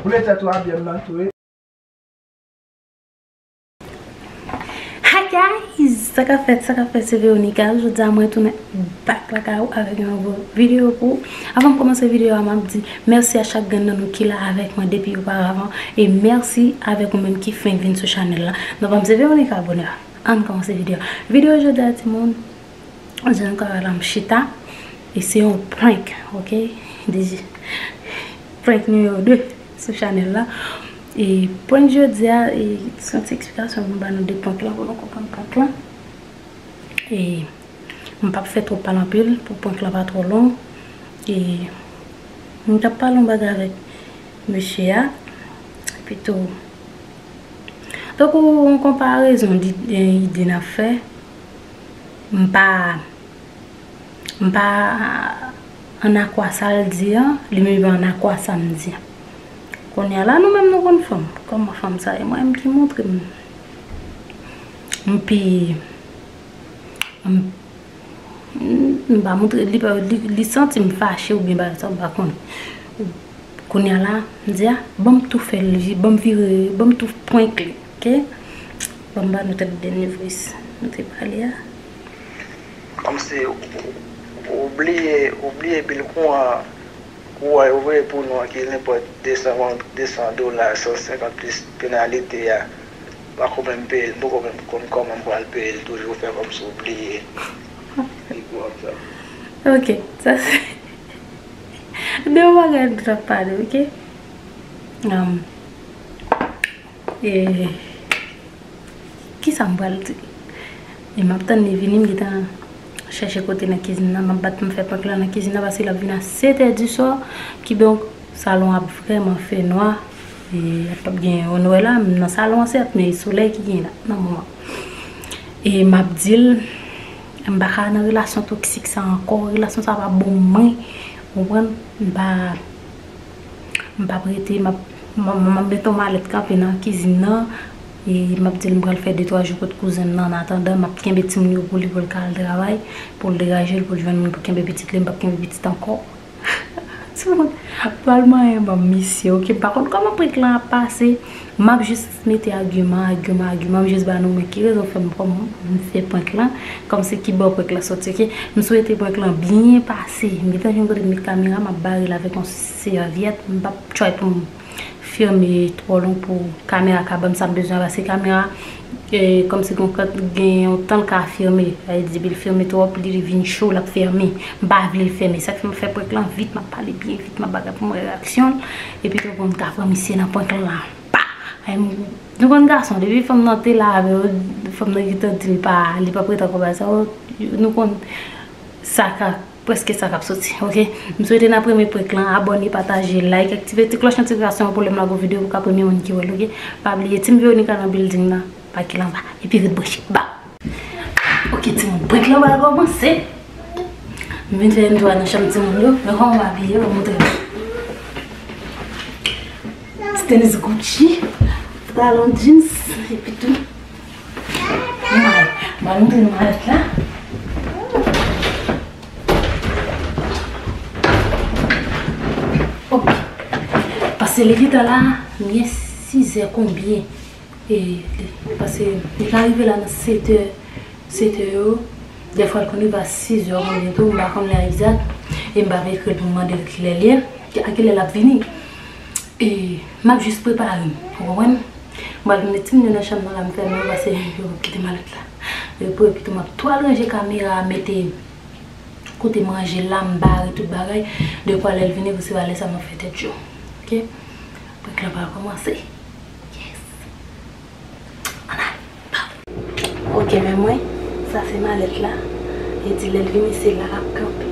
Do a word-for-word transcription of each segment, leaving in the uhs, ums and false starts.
Boule tèt ou a byen nan tou wi. Hi guys! Sa k ap fèt, sa k ap fèt, se Veronica. Jodi a mwen tounen back lakay ou avèk yon nouvo videyo pou ou. Avan m kòmanse videyo a, m ap di mèsi a chak grenn nan nou ki la avèk mwen depi oparavan. E mèsi avèk ou menm ki fenk vin sou chanèl la. Non pa m se Veronica Bonheur. Ann kòmanse videyo a. Videyo jodi a timoun, jan nou ka wè la m chita. E se yon prank, ok? Deja. Prank nimewo de sou chanèl la. E prank jodi a, e se yon ti eksplikasyon pou m ba nou de prank lan pou nou konprann prank lan. E m p ap fè twòp pale anpil pou prank lan pa twò long. E m t ap pale yon bagay avèk mesye a. Epi tou, tankou yon konparezon di, ide n ap fè. M pa M pa annakò a sa l di an, li menm li pa annakò a sa m di an. Kounye a la, nou menm nou konn fanm. Kòman fanm sa ye? Mwen menm ki montre m. M pi. M, m pa montre, li pa, li, li santi m fache oubyen bagay sa, m pa konnen. Kounye a la, m di, a, ban m tou fè l, ban m vire, ban m tou prank li, ok? Ban m ba nou tèt de nivris nou te pale a. Kòmsi ou, ou, ou bliye, ou bliye bil kouran, kouran yo voye pou nou an ki nenpòt desan, desan dola, san senkant plis penalite a. M pa ko menm peye l, m poko menm konn kòman m pral peye l, toujou fè kòmsi ou bliye bil kouran sa. Ok, sa se de yon bagay nou t ap pale, ok? Um, e, Kisa m pral di? E m ap tann li vini, m gentan chèche kote nan kizin nan, m ap bat pou m fè prank lan nan kizin nan, paske l ap vini a sèt è di swa, kidonk, salon ap vrèman fè nwa, e ap, ap gen, ou wè la, m nan salon an sèt, men e solèy ki gen la, nan moman. E m ap di l, m pa ka nan relasyon toksik sa ankò, relasyon sa pa bon mwen, ou konprann? M pa M p ap rete, m ap, m, m, m ap met yon malèt kanpe nan kizin nan, e m ap di l m pral fè de twa jou kot kouzen m nan, annatandan, m ap kenbe timoun yo pou li, pou l ka al travay, pou l degaje l, pou l jwenn moun pou kenbe pitit li, m p ap kenbe pitit ankò. Timoun pral manyen ban m misye, oke? M pa konn kòman prank lan ap pase, m ap jis mete agiman, agiman, agiman, m jis ba nou, men ki rezon fè m, kòman m fè prank lan, kòmsi ki bò prank lan soti, oke? M swete prank lan byen pase, m gentan jwenn kote m met kamera, m ap bare l avèk yon sèvyèt, m p ap try pou m fèmen twò long pou kamera ka ban m sa m bezwen an, paske kamera, e, kòmsi gon, gen yon tan l ka fèmen, sa vle di depi l fèmen twòp, li vin cho, l ap fèmen. M pa vle l fèmen. Sa k fè m ap fè prank lan vit, m ap pale byen vit, m ap bagay pou m wè reyaksyon l. Epi tou pou m ka pran misye nan prank lan. Pa! Ay, m, nou konn gason, depi fanm nan te la avè w, fanm nan gentan di l pa, li p ap rete ankò bagay sa yo, nou konn sa ka Prèske sa k ap soti, oke? M swete n ap renmen prank lan, abòne, pataje, like, aktive ti klòch notifikasyon an pou lè m lage yon videyo pou w ka premye moun ki wè l, oke? Pa bliye, Team Veronica nan building nan, pa kite l anba. Epi ret branche. Ba! Oke, timoun, prank lan pral kòmanse. M vin fè yon ti nan chanm timoun yo, men kòman m abiye, m montre nou. Ti tenis Gucci, talon jeans, epi tou. Mwen, mwen montre nou malèt la. Ok. Pase li gentan la, li gen sizè konbyen. E, li, pase li ka rive la nan setè, setè yo. Dèfwa, l konn rive a sizè konbyen tou, m pa konn lè egzak. E m pa vle ekri l pou m mande l kilè li ye, a kilè l ap vini. E m ap jis prepare m, ou konprann? M pral vin met timoun yo nan chanm nan la, m fèmen yo, pase yo p ap kite malèt la. Yo pou yo pito m ap tou al ranje kamera a, mete kote manje la, m bare tout bagay. Dekwa lè l vini, pou se pa lè sa m ap fè tèt cho. Oke? Prank lan pral kòmanse. Yes! Ann ale. Ok, men mwen, sa se malèt la. Li di lè l vini, se la l ap kanpe.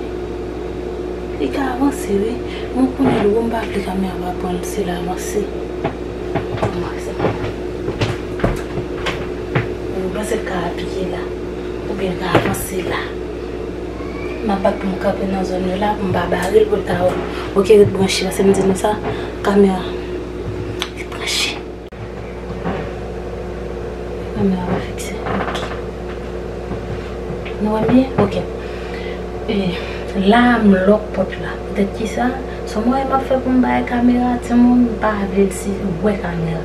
Li ka avanse, wi. Mwen konnen l wo, m pa vle kamera pa pran l, se la avanse. Mwen panse l ka apiye la. Oubyen l ka avanse la. M ap bat pou m kanpe nan zòn yo la, pou m pa bare l, pou l ka wè m. Ok, ret branche, paske m di nou sa, kamera, li branche. Kamera pa fikse. Ok. Nou wè m byen? Ok. E, la, m lòk pòt la. Poutèt ki sa? Sa mwen m ap fè pou m bay kamera, timoun, m pa vle l si wè kamera.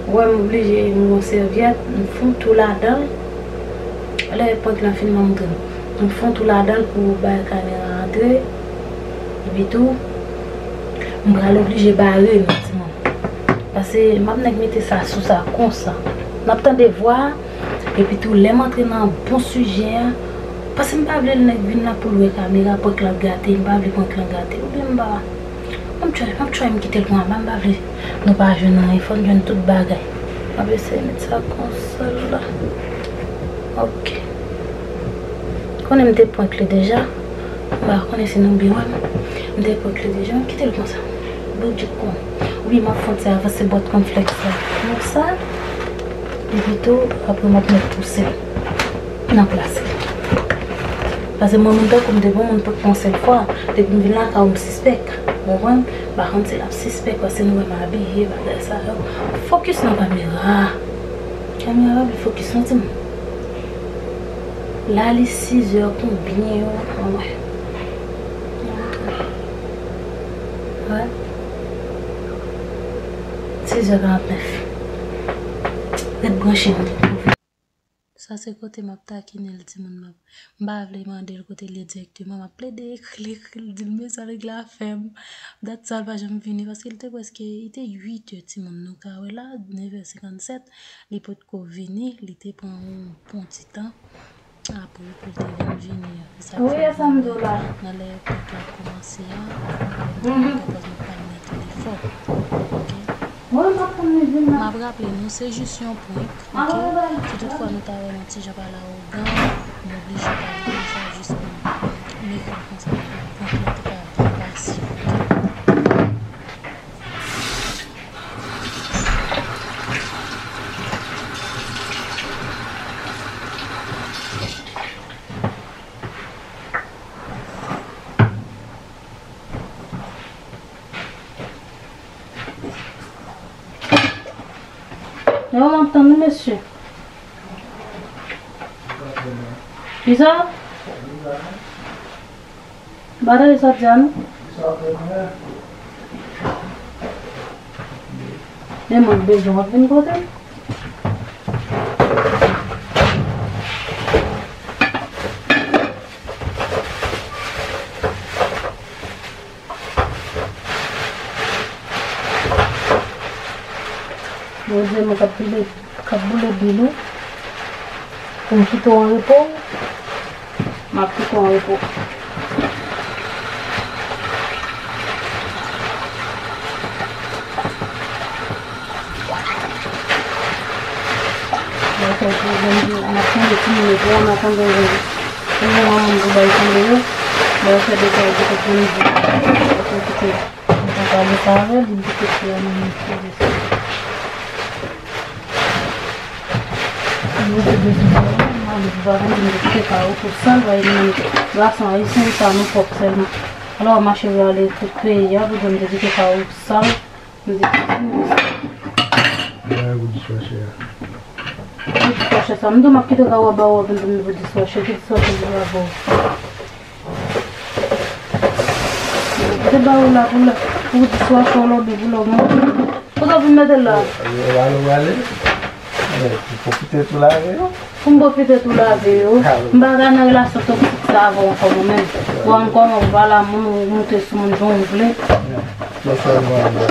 Ou wè m oblije, m gon sèvyèt, m fon tou ladan l. Lè prank lan fini, m montre nou. M fon tou ladan l pou bay kamera antre. Epi tou, m pral oblije bare nou, timoun. Paske m ap nèk mete sa sou sa konsa. N ap tande vwa a, epi tou, lè m antre nan bon sijè a, paske m pa vle l nèk vin la pou l wè kamera, prank lan gate, m pa vle prank lan gate. Oubyen m pa, m ap try, m ap try m kite l konsa, m pa vle nou pa jwenn anyen, fò n jwenn tout bagay. M ap eseye met sa konsa la. Ok. Konnen m te prank li deja. M pa konnen si nou byen wè m. M te prank li deja. Kite l konsa. Boudik konn. Wi, m ap fè yon ti avanse bwat kònflèks la. Konsa. Epi tou, apre m ap met pouse l nan plas li. Paske mwen menm tankou m te bon moun pou yon sèl fwa. Depi m vin lakay ou m sispèk. Ou konprann? M pa konn si l ap sispèk paske nou wè m abiye, bagay sa yo. Fokis nan kamera. Kamera pa vle fokis non, timoun. La li sizè konbyen yo? Ann wè. Wè. Sizè karant nèf. Ret branche m. Sa se kote m ap takine l, timoun, m ap, m pa vle mande l kote l ye dirèkteman, m ap plede ekri l, ekri l, di l men sa nèg la fè m. Dat sa l pa janm vini, paske l te prèske, li te uit è, timoun, nou ka wè la, nèf è senkannsèt, li potko vini, li te pran yon bon ti tan apre pou l te vin vini an. Se sa k fè nan lè prank la kòmanse a, m pa t annik pale nan telefòn. Ok? M ap raple nou, se jis yon prank, ok? Si toutfwa nou ta wè m yon ti jan pale awogan, m oblije pale konsa jis pou m ekri l konsa pou prank la te ka byen pase, ok? Yo, m ap tann nou, mesye. Kisa? Ba tande sa w di a non. Men mwen bezwen w ap vin kote m. Bondye mwen k ap boule, k ap boule bil ou. Pou m kite w an repo. M ap kite w an repo. Mwen fè pou Bondye, m ap tande timoun yo, pou w an atandan yo. Pou yon moun pou bay tande yo, lè yo fè de sa, yo te konn di. Yo te kite. Mwen pa pale sa avè l, li di ke se yon moun ki di sa. Mwen te bezwen fè yon moun, li pa vin, li kite kay ou tou sal, bay moun gason ayisyen sa nou pwòp sèlman. Alò, mache pou ale tout peyi a, pou di m te kite kay ou sal, m di, "Kisi moun sa?" Bagay pou diswache a. Pou diswache sa, m di w m ap kite kay ou a ba ou, epi m di pou diswache, ki diswache li a ba ou? Mete ba ou la pou lè, pou diswache w lòbè pou lè w monte. Kote w vin mete l la? Yo, yo, yo, yo, ale. Men, ou pwofite tou lave yo. Pou m pwofite tou lave yo. M pa ka nan relasyon toksik sa avè w ankò mwen menm. Ou wè m kòman ou pale a moun, ou moute sou moun jan w vle. Men, men sèlman, men.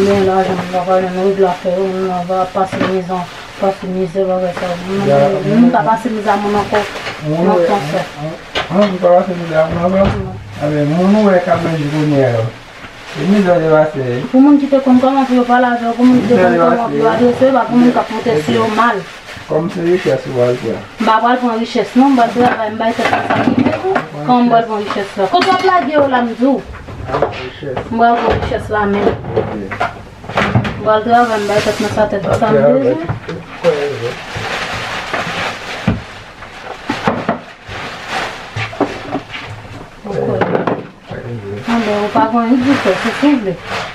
Men lajan m pa pale, nou regle afè yo, moun nan va pase mizè, pase mizè, bagay sa yo. Moun nan, moun nan pa pase mizè a moun ankò nan konsè. Moun, moun, moun pa pase mizè a moun ankò? Non. Anben, moun ou wè k ap manje kounye a yo. Se mizè yo pase. Pou moun ki te konn kòman pou yo pale avè yo, pou moun ki te konn kòman pou yo adrese yo, pa pou moun k ap moute sou yo mal. Kòm se richès ou pral pran. M pa pral pran richès non, m pral travay, m bay tèt mwen sa m mete tou. Kòman m pral pran richès la? Kote w ap lage yo la, m di w? M pral pran richès la menm. M pral travay, m bay tèt mwen sa tèt sa m bezwen. Anben, ou pa gen anyen di fè, se sou vle.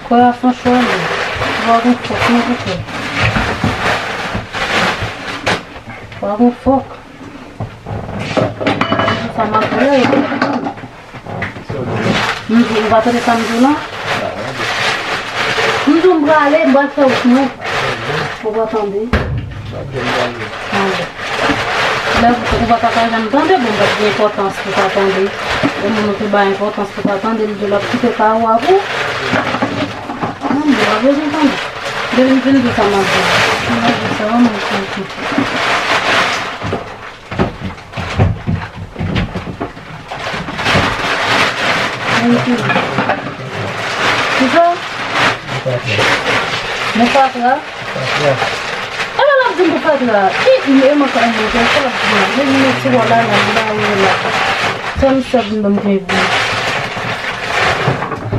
Kwè a se yon chwa li. Ou pa gen fòk non pou kwè. Ou pa gen fòk. Sa m ap vle, ou pa konprann. M di, ou pa tande sa m di w lan? M di w m prale, m pral fè wout mwen. Ou pa tande? Lè ou pa ta ka janm tande, bon, m pa t gen enpòtans pou ta tande. E moun ou te bay enpòtans pou ta tande, li di l ap kite kay ou a pou. Non, m pa bezwen tande. Depi m fin di sa, m ap di. M ap di sa, m ap di. Kisa? Bon fatra? Ala l ap di m pou fatra. Ki e mwen ka manje, sa l ap di m. Men m mete wòl la, la, m ba ou la. Sa m sèv m ban m gen gou.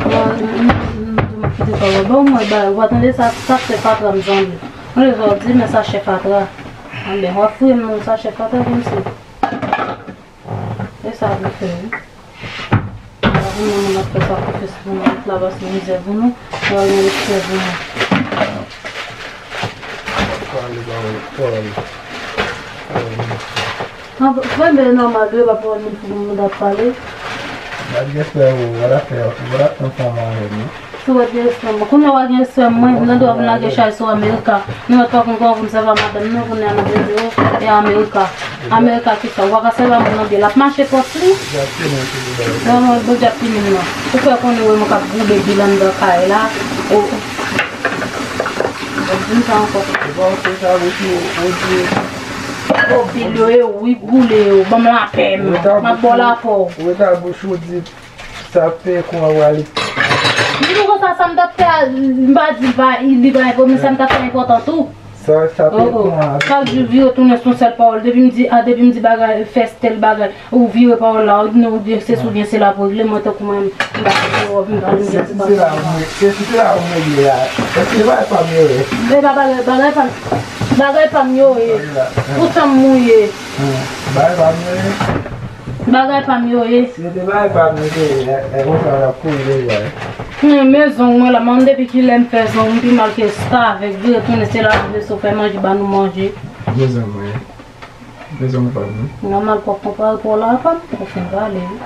Bon, m, m, m, m kite pa wè. Bon, mwen, ba, ou pa tande sa, sa se fatra m zanmi. Mwen, lè sa w di, men sa chè fatra. Anben, w ap fouye m nan sa chè fatra, kòmsi. E sa pou fè, wi. Apre nou, nou ap fè sakrifis pou nou, nou ap travèse mizè pou nou, nou al gen respè pou nou. Pale, pale, pale. Nan, frè m, e nòmal, wi, pa pawòl moun fou moun ap pale. Gad respè ou, w ap fè, w ap pran fanm avè nou. Si w ap gen respè mwen. Kounye a w ap gen respè mwen, nan dwa vin lage chay sou Amerika. Nou mèt pa konn kòman pou m sèvi a madanm nou, kounye a n ap di w, e Amerika. Amerika ki sa? Ou pa ka sèvi a moun nan byen, l ap mache pòs li. Bondye ap pini m nan. Ou fè konnen wè mwen k ap goube bil anndan kay la. O, o. Ou di m sa ankò. Ou pa wè sa, ou di, ou di. O, bil yo e ou, wi, boule yo, ban m lapè m. M ap ba w lapè w. Ou ta bouch ou di. Sa fè kon a wale. Di nou konsa, sa m t ap fè a, m pa di l pa, li pa enpò, men sa m t ap fè enpòtan tou. Sa, sa fè kon a. Chak jou vire tounen sou yon sèl pawòl. Depi m di, a, depi m di bagay, fè tèl bagay, ou vire pawòl la, ou di non, ou di se sou byen, se la pou regle, mwen tankou mwen, m pa di wòb, m pa di se, se la ou mwen, se, se la ou mwen ye a. Èske se bagay pa m yo ye? Men pa bagay, bagay pa m, bagay pa m yo ye. Pou sa m mouye. Bagay pa m yo ye. Bagay pa m yo ye. Si se te bagay pa m yo te ye, e, e konsa w t ap kouri deja, wi. Hmm, men zong mwen la, m depi kilè m fè zong, m pi mal ke sa avèk vire tounen, se la vle sou fè manje, ba nou manje. Men zong mwen. Men zong pa m. Nòmal, pòp mwen pral pou la, pa m. Ou fin pale, wi.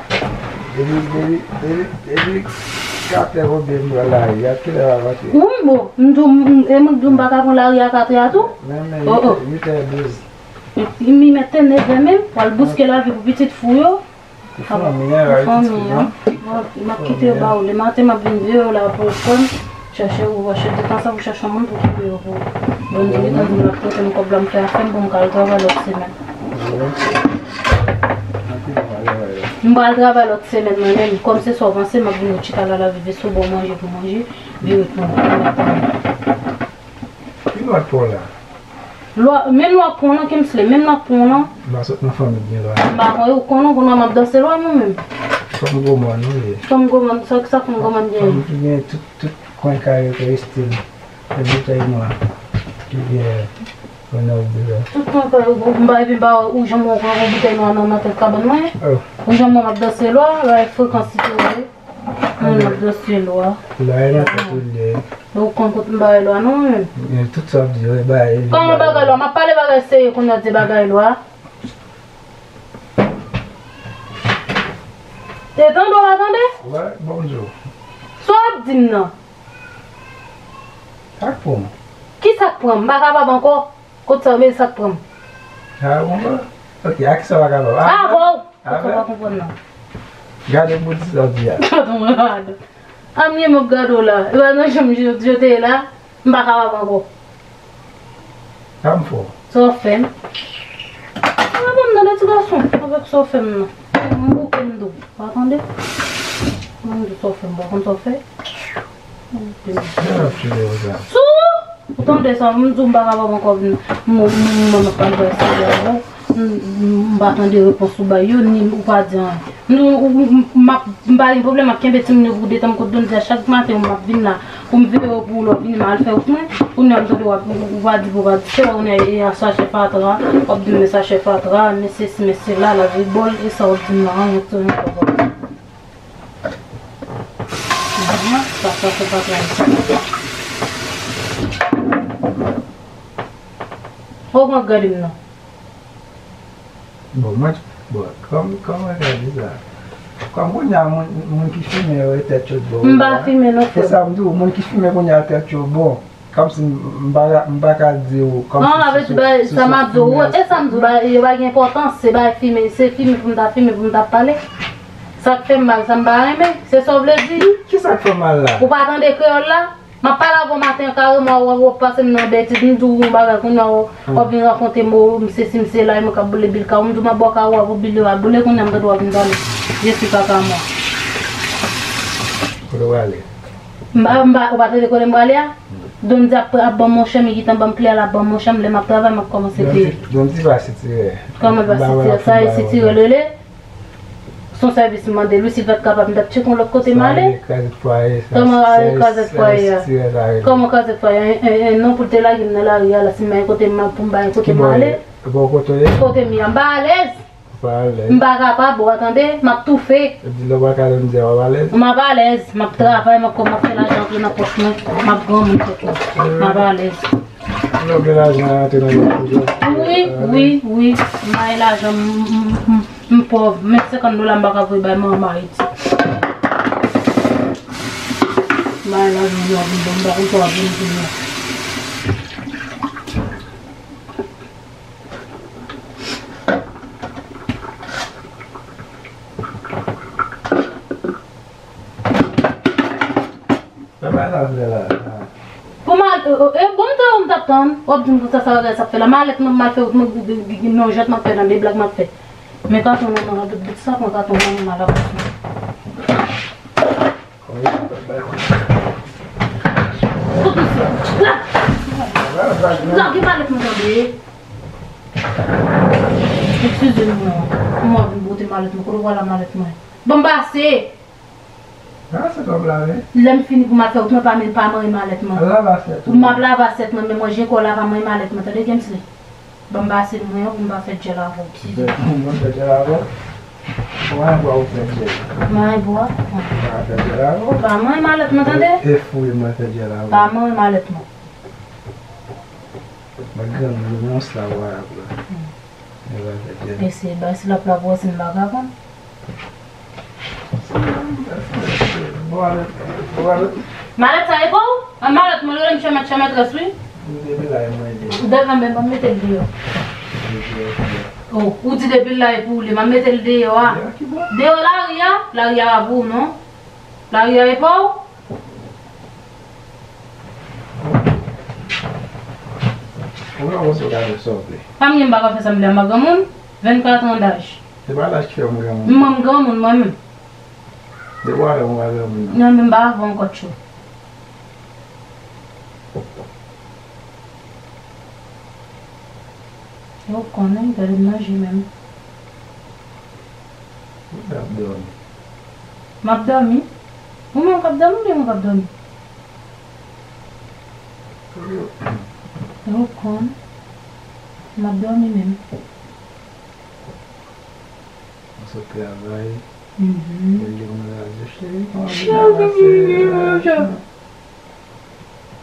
Depi, depi, depi, depi katrè konbyen m pral lari a, kilè w ap rantre? Wi, m bon. M di w, m, e mwen k di w m pa ka pran lari a katrè a tou? Men, men, o, o. Uit è, uit è douz. Mi mèt te nevè menm, w al bouske lavi pou pitit fou yo. Pou fanmi an, pou fanmi an. M ap kite yo ba ou. Lematen, m ap vin veye w la pou frè m. Chèche ou, chèche de tan sa pou chèche yon moun pou kite yo pou. Bon, di li, tankou m ap pote m kòb la, m fè afè m pou m ka al travay lòt semèn. M pral travay lòt semèn, mwen menm. Kòm se sa w panse, m ap vin chita la, la, veye sou bò manje pou manje, veye pou manje. Ki lwa k pran w la? Lwa, menm lwa k pran w lan, Kingsley, menm lwa k pran w lan. M a sot nan fanmi k gen lwa. M pa konn, ou konnen, konnen m ap danse lwa mwen menm. Fanm gwo mòn, wi. Fanm gwo mòn, sa, sa fanm gwo mòn gen? Fanm ki gen tout, tout kwen kay yo, ke estil. Se boutèy nwa ki gen Ronald Bela. Tout kwen kay yo, m pa, epi m pa, ou janm wè yon boutèy nwa nan, nan tèt kabann mwen? Oh. Ou janm wè m ap danse lwa, la, frekans li te wè. Mwen ap danse lwa. Lwa e nan tèt ou li ye. Ou konn kote m bagay lwa non, men. Men tout sa w ap di yo, e bagay li. Kòman bagay lwa? M ap pale bagay serye kounye a, di bagay lwa. Te tande w pa tande? Wè, bonjou. Sa w ap di m nan? Sa k pran w? Ki sa k pran m? M pa kapab ankò. Kot sa w vle sa k pran m? A, bon, bon. Ok, a kisa w pa kapab? Avè w? Avè w? Ou pa konprann non. Gade bouti sa w di a. Gade mwen la. A m ye m ap gade w la. E pa nan janm jodi yo te ye la. M pa kapab ankò. Sa m fè w? Sa w fè m? A, ban m tande ti gason. Avèk sa w fè m nan. Mwen bouke m di w. Pa tande? Mwen di w sa w fè m. Pa konn sa w fè? Mwen ap tire w sa. Sou! Ou tande sa, m di w m pa kapab ankò vin, m, m, m, m ap pale bagay serye avè w. M, m, m pa tande repons ou bay yo, ni ou pa di anyen. M, m, m, m ap, m pa gen pwoblèm ak kenbe timoun yo pou detan m kot Blondedy a chak maten, m ap vin la pou m veye yo pou lè w vini, m al fè wout mwen. Kounye a m tande w ap, ou pa di, ou pa di, se pa kounye a, e a sa chè fatra, w ap di m men sa chè fatra, men sesi, men sela, la vi bòl, e sa w ap di m la, anyen, anyen, anyen. Sa, sa, se pa travay sa. Fò w gade m nan. Bon, mwen, bon, kòm, kòm mwen ka di sa? Kòm kounye a moun, moun ki fimen yo, e tèt yo bon. M pa fimen non, frè m. Se sa m di w, moun ki fimen kounye a, tèt yo bon. Kòmsi m, m pa, m pa ka di w, kòmsi... Non, avè di bagay, sa m ap di w, e sa m di w, bagay yo pa gen enpòtans, se bagay fimen, se fimen pou m ta fimen, pou m ta pale. Sa k fè m mal, sa m pa renmen, se sa w vle di? Ki, ki sa k fè w mal la? Ou pa tande kreyòl la? M ap pale avè w maten an kareman, w ap, w ap pase m nan betiz, m di w yon bagay, kounye a w, w ap vin rakonte m, o, m sesi, m sela, e mwen k ap boule bil kay ou, m di w m ap ba w kay ou, w ap boule, w ap boule, kounye a m tande w ap vin pale. Je suis kaka mwa. Kote w prale? M pa, m pa, ou pa tande kote m prale a? Dondy ap, ap ban m yon chanm, li gentan ban m kle a, l ap ban m yon chanm, lè m ap travay, m ap kòmanse peye. Dondy, Dondy pa sitirè. Kòman pa sitirè? Sa e sitirè l rele? Se yon sèvis m mande l wi, si l pa t kapab, m t ap tcheke yon lòt kote m ale. Sa rele krazèt fwaye, sa. Kòman rele krazèt fwaye a? Kòman krazèt fwaye a? En, en, en, non pou l te lage m nan lari a la, si m pa gen kote m, pou m pa gen kote m ale. Ki bò w ye? Kote m ye a, m pa alèz. Ou pa alèz. M pa kapab, ou pa tande, m ap toufe. Epi lè w pa ka Dondy a, w ap alèz? M ap alèz, m ap travay, m ap, m ap fè lajan antre nan pòch mwen, m ap granmoun tèt mwen. M ap alèz. Lè w gen lajan antre nan pòch ou. Wi, wi, wi, m bay lajan, m, m, m, m, m pòv, menm senkant dola m pa ka voye bay manman Ayiti. M bay lajan, m ap vin bon, m pa konn sa w ap vin kounye a. Sa pa sa vle la. Pou mal, e, e, bon, m te, m t ap tann. W ap di m konsa sa bagay sa ap fè la. Malèt mwen, m al fè wout mwen, non, jwèt m ap fè, nan de blag m ap fè. Men katon nan, nan, de, de, sa pran katon nan, nan, nan, la. Kote sa? La! Lage malèt mwen tande. Eskize m non. Kòman w ap vin bwote malèt mwen? Kote w pral ak malèt mwen? Ban m pase! Lave asyèt w ap lave. Lè m fini pou m al fè wout mwen, pa men, pa manyen malèt mwen. Al lave asyèt ou. M ap lave asyèt mwen, men manje kò la, pa manyen malèt mwen, tande, Kingsley? Ban m pase mwen yo pou m pa fè djèl avè w, si. Ban m fè djèl avè w. Manyen bwa ou fè djèl. Manyen bwa? Pa fè djèl avè w. Pa manyen malèt mwen, tande? E, e fouye mwen fè djèl avè w. Pa manyen malèt mwen. Mwen granmoun, yon sa w arab la. Hmm. Mwen pa fè djèl. Eseye bay silap la pou wè si m pa ka konn. Malèt sa e pa w? An malèt mwen rele m chèmèt chèmètrès wi. Depi la e mwen li. Devan men ban m mete l deyò. Oh, ou di depi la e pou li, m ap mete l deyò a. Deyò ki bò? Deyò lari a, lari a pa pou ou non. Lari a e pa w? Ou nan wè si w ka fè sa w vle. Pa m gen m pa ka fè sa m vle a, m pa granmoun, vennkat an daj. Se pa laj ki fè w granmoun. Mwen m granmoun mwen menm. Depi w avè m ou pa granmoun non. Non, men m pa avè w ankò tchou. Ou konnen, gade m nan je menm. Ou ap dòmi. M ap dòmi? Ou menm k ap dòmi oubyen mwen k ap dòmi? Ou konn. M ap dòmi menm. Mwen sot travay. Mhm. Mwen li konn radyo, cheri, kòman jounen pase?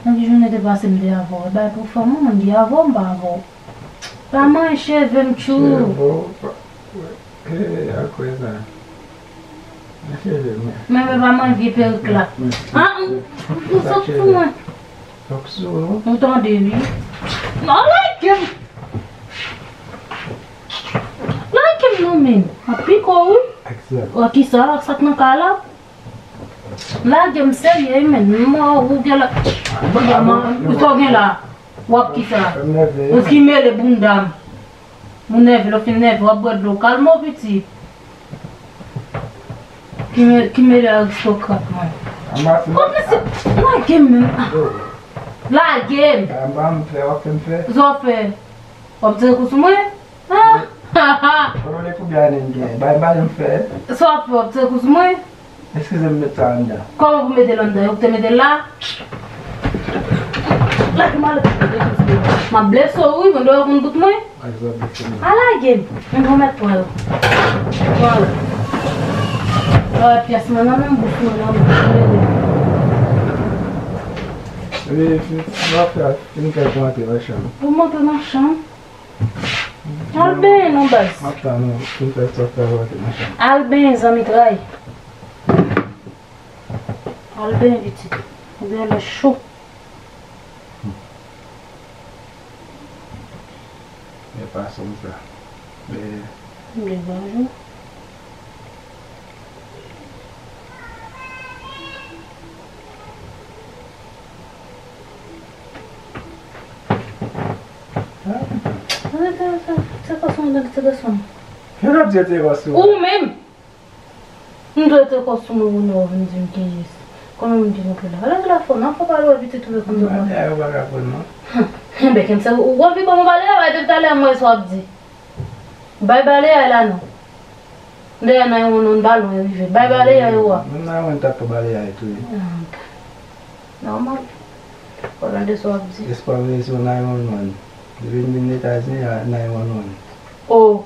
Nan ki jounen te pase m te avè w? E bay pou fè mwen, mwen ki avè w, m pa avè w. Pa manyen cheve m tchou. Cheve w, pa, e, akwè sa. Nan cheve m. Men, men pa manyen vye perik la. Ah, ou, ou, ou sot sou mwen. Sot sou ou. Ou tande wi. Non, lage m. Lage m non men. Ap pike w wi. Ak sa. Ou ki sa, ak sa k nan kay la? Lage m serye wi, men. Mwen ou gen la. Ou sa w gen la? W ap ki sa? Ou ki mele bounda m. Ou nève, lè w fin nève, w ap bwè dlo. Kalme w pitit. Ki me-, ki mele aristokrat mwen. Kòmsi, lage m menm. Ah. Lage m. Sa w ap fè? W ap tire kou sou mwen? Ah. Konnen konbyen ane m gen? Bay, bay m fè. Sa w ap fè, w ap tire kou sou mwen? Eskize m, met sa anndan. Kòman pou mete l anndan? Yo ki te mete l la? Lage malèt mwen, m ap blese w wi, mwen dwe konn tout mwen. A lage m, m pran mèt pran yo. Pran yo. Lè w wè pyès mwen nan men m, bouch mwen nan men m. Epi, fin, fin, fin fè pou antre nan chanm. Pou m antre nan chanm? Al benyen non, baz. M ap tann ou pou m fè sòs la pou w antre nan chanm. Al benyen, zanmitray. Al benyen, pitit. Ou gen lè cho. Men fason sa. Men. Degaje w. Tire kòs mwen, tire kòs mwen. Ou menm! M dwe te kòs sou mwen, ou vin di m ki jis. Kòman moun ki gen kè la? Ala ki la fò, nan fò pale wè pitit ou vle konn bagay. Bagay a yo pa ka pran non. Enben, kèm se ou wè pi bon mwen pale a, wè depi talè m wè sa w ap di. Bay bale a la non. Dèyè nan yon non balon e rive. Bay bale a yo a. Menm nan yon tap pou bale a tou. Nòmal. Fò tande sa w ap di. Espwa vle sou nine one one. Depi m vin Etazini, a nine one one. Oh.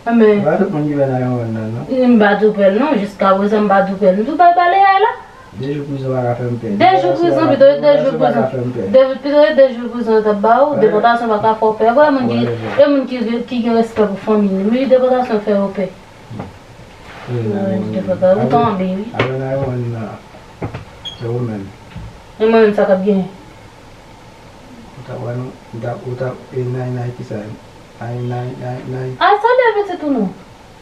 Enben. Pa tout moun ki fè nan yon wonn nan, non. M pa di w pè l non, jiska prezan m pa di w pè l. M di w bay bale a la. De jou prizon pa ka fè m pè. De jou prizon, pito de jou prizon. De, pito de de jou prizon yo t ap ba ou, depòtasyon pa ka fè w pè. Wè moun ki, e moun ki, ki gen respè pou fanmi li. Wi, depòtasyon fè yo pè. Ou tonbe, wi. Alò nan yon wonn nan, se ou menm. E mwen menm sa k ap genyen. Ou t ap wè nou, ou t ap, ou t ap, e nan, nan ki sa? Ay, nay, nay, nay. Ay, sa leve ti tou non.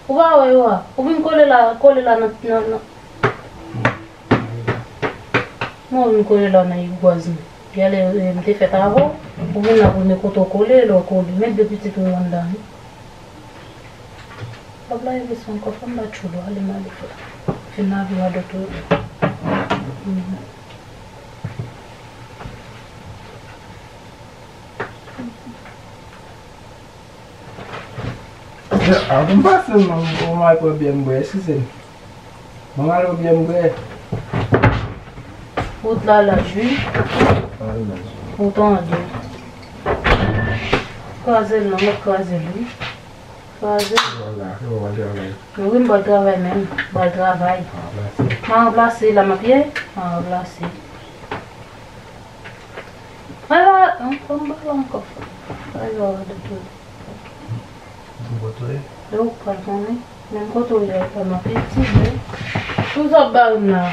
Ou pa wè yo a. Ou vin kole la, kole la nan, nan, nan. Non, ou vin kole la nan igwaz mwen. Gade, e, m te fèt avè w. Ou vin la pou m kote w kole, lè w kole. Met de pitit ou anndan, wi. Pap la, e beson ankò, fò m ba tchoul ou, ale m ale frè. Fin lave w a dòt ou. Mhm. Avan m pase, m, m al pran byè m bwè, eskize m. M al pran byè m bwè. Wout la laj, wi. Wout an de. Kraze l non, mèt kraze l, wi. Kraze l. Wi, m pral travay menm. M pral travay. M a ranplase la, m ap ye. M a ranplase. Ala, an fòm bala ankò. Ala, de tou. Bon kote w ye? E ou k pral konnen. Menm kote w ye, pa m ap etidye. Tout sa w ap ba m la.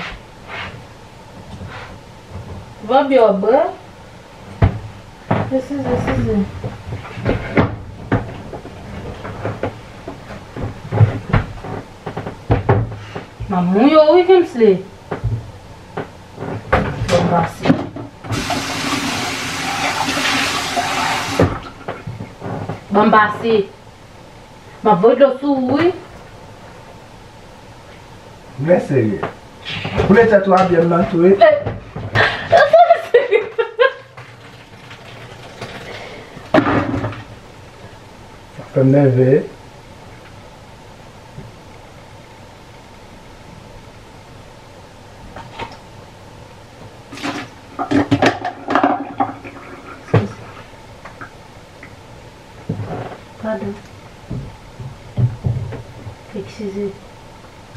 Va byen w ap bwè. Eskize, eskize. M ap mouye w wi, Kingsley. Ban m pase. Ban m pase. M ap voye dlo sou ou, wi. Mwen serye. Koule tèt ou a byè m nan tou, wi. Sa fè m nève. Padon. Eskize.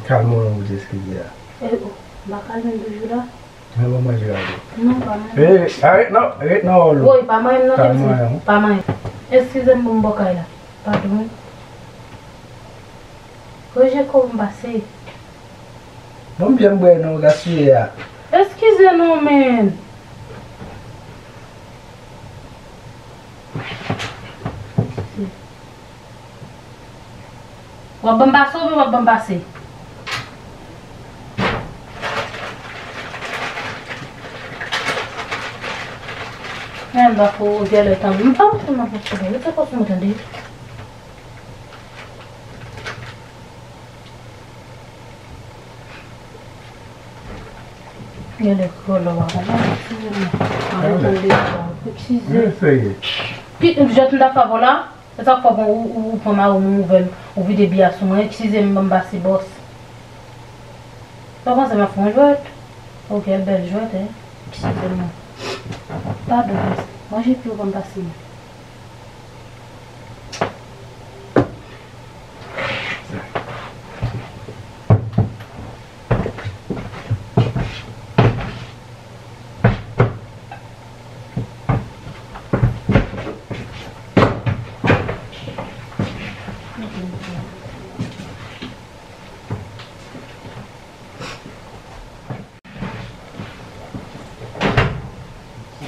Kalme w non pou di eskize a. E, o, m pa kalme m toujou la. Mwen ban manje la tou. Non, pa manyen. E, arèt non, ret nan wòl ou. Woy, pa manyen m non, Kingsley. Pa manyen. Eskize m pou m bò kay la. Padon. Rejè kò m pase. Bon, m byen bwè non, gaspiye a. Eskize non, men. W ap ban m pase oubyen w ap ban m pase? Men m pa fè w gèlè tande. M pa montre m ap montre w. Rete kò sou mwen tande. Gade kreyòl la pa konprann, eskize m. Ann tande sa, eskize. Pi, jan m t ap fè avè w la, se sa k fè ou, ou, ou pran mari w, m ouvè l, ou vide biyè sou mwen, eskize m, ban m pase bòs. Ou pa panse m ap fè yon jwèt? Ok, bèl jwèt, hein. Eskize m. Padon, manje pye w ban m pase. Men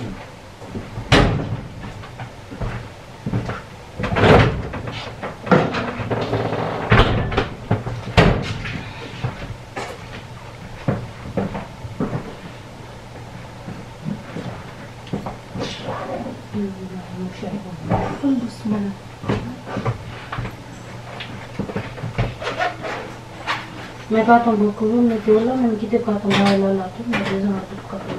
pa tonbe kou yo, mete yo la, men kite pa tonbe la, la tou, men bezwen tout kote.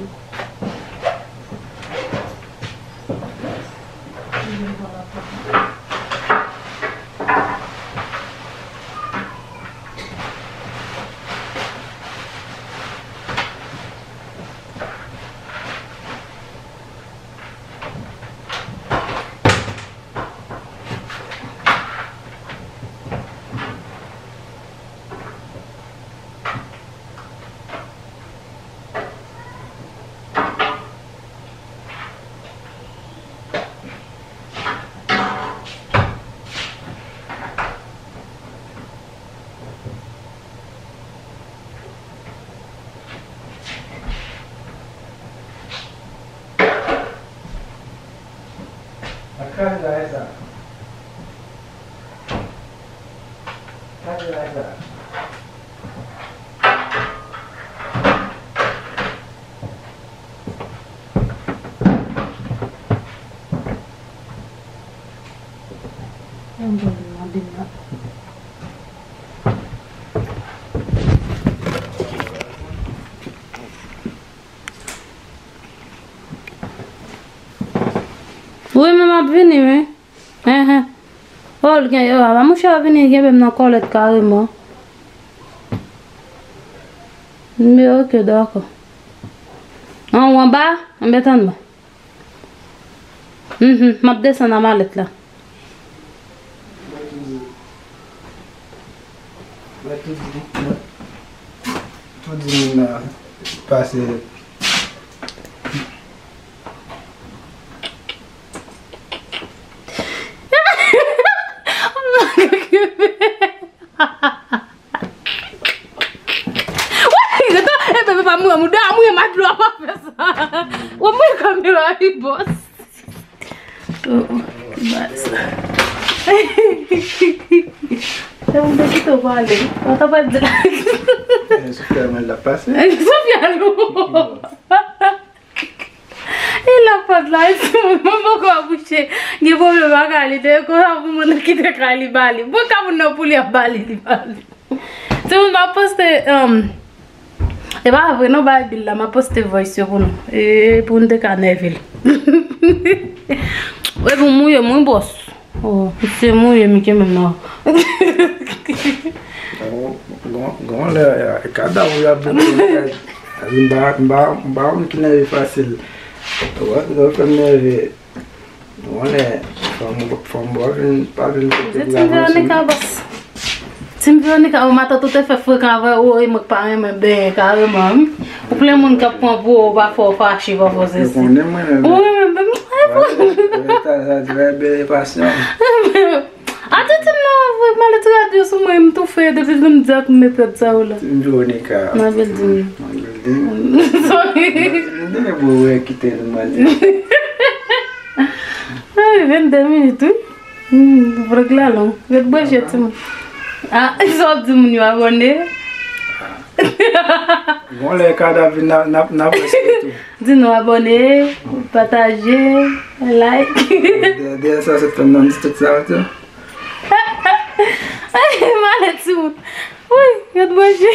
Kraze la, e sa. Kraze la, e sa. Wi, men m ap vini, wi. Enhen. Oh, l gen, oh, a, mouche a vini, gen menm nan kòlèt kareman. Men, ok, dakò. An, ou anba? Anben, tann mwen. Mhm, m ap desann a malèt la. Mwen tou di, mwen tou di moun nan pase. Wè, e bebe pa mouye mouda, mouye matlo a, pa fè sa. Wè, mouye kamera a, wi, bòs. Oh, oh, baz. Sa m te kite w pale. Mwen ta pral di. Eh, Sofia, men l ap pase. Sofia, non. E la pòt la, e si mwen poko bouche. Gen pwoblèm ak Kali, te konsa pou mwen kite Kali ba li. Bon, ka moun nan pou li ap ba li, li ba li. Timoun, m ap poste, um, e pa vre, non, bay bil la, m ap poste voice yo pou nou. E pou nou te ka nève l. Epi w mouye m, wi, bòs. Oh, misye mouye m ki menm nan. Gon, gon, gon lè, e, kadav ou y ap bouke. M pa, m pa, m pa moun ki nève fasil. Ou wè, ou fè m nève. Ou konnen, fanm, fanm pa vin, pa vin kote pou avanse. Tim Veronica, bòs. Tim Veronica, o, matant ou te fè frekan avè ou, e mwen k pa renmen benyen kareman, wi. Ou plen moun k ap pran pou ou, pafwa ou fache, pafwa se. Yo konnen mwen renmen. Ou renmen benyen. Wè, wè, ta, ta, ta, benyen pasyon. A, tete m nan, vre, malè ti radyo sou mwen, m toufe, depi m di ak m met rad sa yo la. Tim Veronica. Nan building. Nan building. Sorry. Nan building, e pou wè kite l mande. Ay, vennde minit, wi. Hmm, vlog la long. Ret branche, timoun. A, sa w ap di moun yo abòne? Bon, lè kadav vin, n a, n a, n a prèske tou. Di nou abòne, pataje, like. Dèyè, dèyè sa, se fè nan tout sa, tou. Ay, malè timoun. Wi, ret branche.